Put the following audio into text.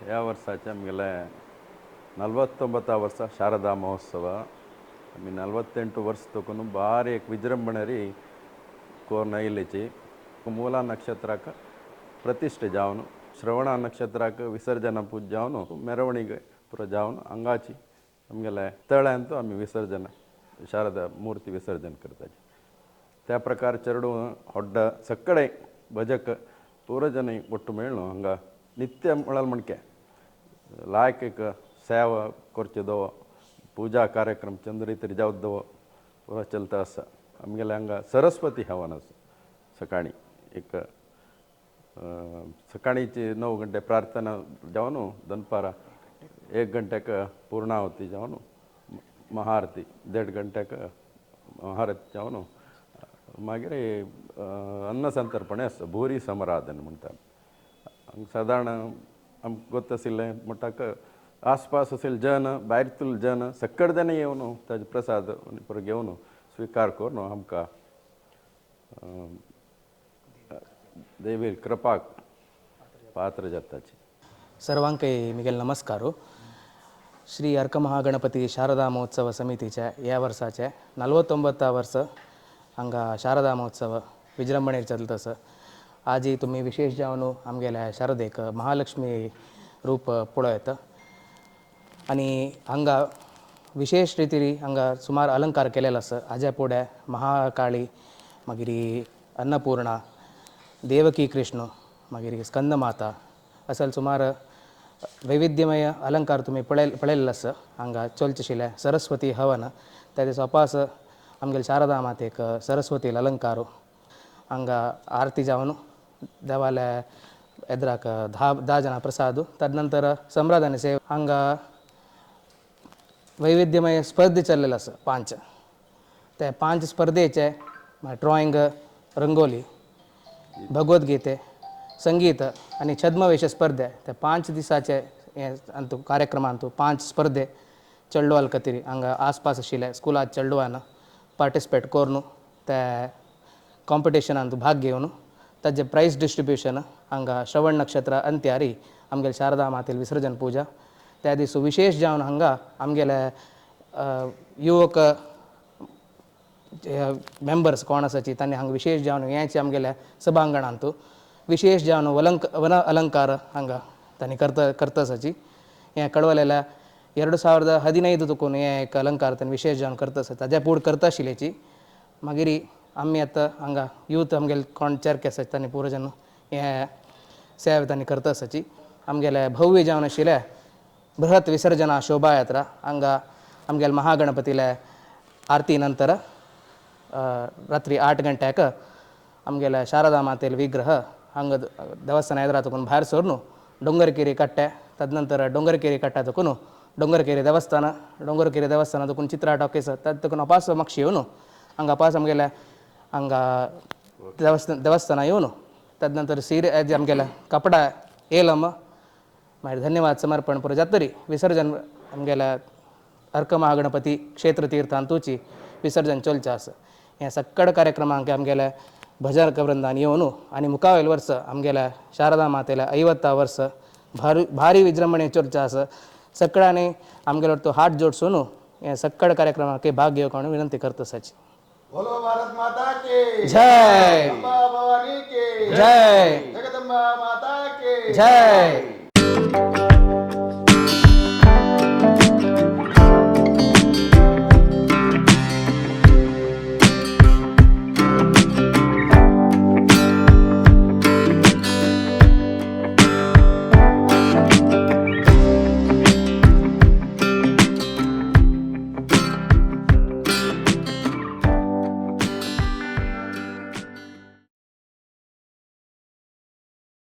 ह्या वर्साचें आमगेलें 49 वर्सा शारदा महोत्सव. आमी 48 वर्स तकून बारी एक विजृंभणेरी कोर्न आयलेची. मूला नक्षत्राक प्रतिष्ठे जावन, श्रवण नक्षत्राक विसर्जन पूज जावन, ಮೆರವಣಿಗೆ ಪೂರ जावन हांगाची आमगेले तळ्यांत आमी विसर्जन शारदा मूर्ती विसर्जन करताची. त्या प्रकार चेडूं होड्ड सगळे भजक पूरा जन ಒಟ್ಟು ಮೇಳು ಹಂಗೆ ನಿತ್ಯ ಮೊಳಲ್ ಮಣ್ಕೆ ಲಾಯಕ್ एक सेवा करचेदो पूजा कार्यक्रम चंद रीती जावदो पुरा चलता आसा. आमगेले हांगा सरस्वती हवन आसा. सकाळी एक सकाळीची 9 गंटे प्रार्थना जावन दनपारा 1 गंट्याक पूर्णावती जावन महाआरती, 1.5 गंट्याक महाआरती जावन मागीर अन्न संतर्पणे आसता, भुरी समराधन म्हणटा. सादारण आमकां गोत्त आशिल्लें म्हणटाक आसपास आशिल्ले जन, भायरतले जन सगळे जण येवन ताजे प्रसाद पुरो घेवन स्विकार करून आमकां देवी कृपाक पात्र जाताची. सर्वांकय मिगेल नमस्कार. श्री अर्क महागणपती शारदा महोत्सव समितीचे ह्या वर्साचे 49 वर्स हांगा शारदा महोत्सव विजृंभणेर चलता आसा. आजी तुमी विशेष जावन आमगेल्या शारदेक महालक्ष्मी रूप पळयता आनी हांगा विशेष रितीन हांगा सुमार अलंकार केलेलो आसा. हाज्या फुडें महाकाळी, मागीर अन्नपूर्णा, देवकी कृष्ण, मागीर स्कंदमाता असल सुमार वैविध्यमय अलंकार तुमी पळयल्ले आसा. हांगा चलचें आशिल्लें सरस्वती हवन त्या दिसा उपास आमगेले शारदा मातेक सरस्वती अलंकार हांगा आरती जावन देवाले एद्राक 10 जाणां प्रसाद, तदनंतर सम्रादान सेव. हांगा वैविध्यमय स्पर्धे चल्लेले आसा 5. ते 5 स्पर्धेचे ड्रॉइंग, रंगोली, भगवद्गीते, संगीत आनी छद्मवेश स्पर्धे. ते 5 दिसाचे हे अंतू कार्यक्रमांतू 5 स्पर्धे चेडवाल खातीर हांगा आसपास आशिल्ले स्कुलात चेडवान पार्टिसिपेट करून ते कॉम्पिटिशनांत भाग घेवन ताजे प्रायज डिस्ट्रिब्युशन हांगा श्रवण नक्षत्र अंत्यारी आमगेले शारदा मातेल विसर्जन पूजा. त्या दीस विशेष जावन हांगा आमगेले युवक मेंबर्स कोण आसाची तांणी हांगा विशेष जावन हेंच आमगेल्या सभांगणांत विशेष जावन वन अलंकार हांगा तांणी करता आसाची. हें कडवलेल्या 2015 तुकून हें एक अलंकार तांणी विशेष जावन करता आसा. ताज्या पूड करता आशिल्ल्याची मागीर आमी आतां हांगा यूथ आमगेले कोण चेरके आसा तांणी पुरो जन हें सेवा तांणी करता आसाची. आमगेले भव्य जावन आशिल्ले बृहत विसर्जना शोभायात्रा हांगा आमगेले महागणपतीले आरती नंतर रात्री 8 गंट्याक आमगेले शारदा मातेल विग्रह हांगा देवस्थान एदरा तकून भायर सरून डोंगरकेरी कट्टे, तदनंतर डोंगरकेरी कट्टा तकून डोंगरकेरी देवस्थान, डोंगरकेरी देवस्थान तकून चित्रा टॉकीस, तद तकून अपास मक्षी येवन हांगा अपास आमगेले हांगा देवस्थान येवन तदनंतर सीरे आमगेले कपडा ಏಲಮ್ಮ मागीर धन्यवाद समर्पण पुरो जातरी विसर्जन आमगेल्या अर्क महागणपती क्षेत्र तीर्थांतूची विसर्जन चलचें आसा. ह्या सक्कड कार्यक्रमांक आमगेल्या भजन वृंदान येवन आनी मुखावेल वर्स आमगेल्या शारदा मातेल्या 50 वर्स भारी भारी विजृंभणे चर्चा आसा. सगळ्यांनी आमगेलो तो हात जोडसून हे सक्कड कार्यक्रमाक भाग घेवंक म्हणून विनंती करता साची. बोलो भारत माता के जय, अम्बा भवानी के जय, जगदम्बा माता के जय.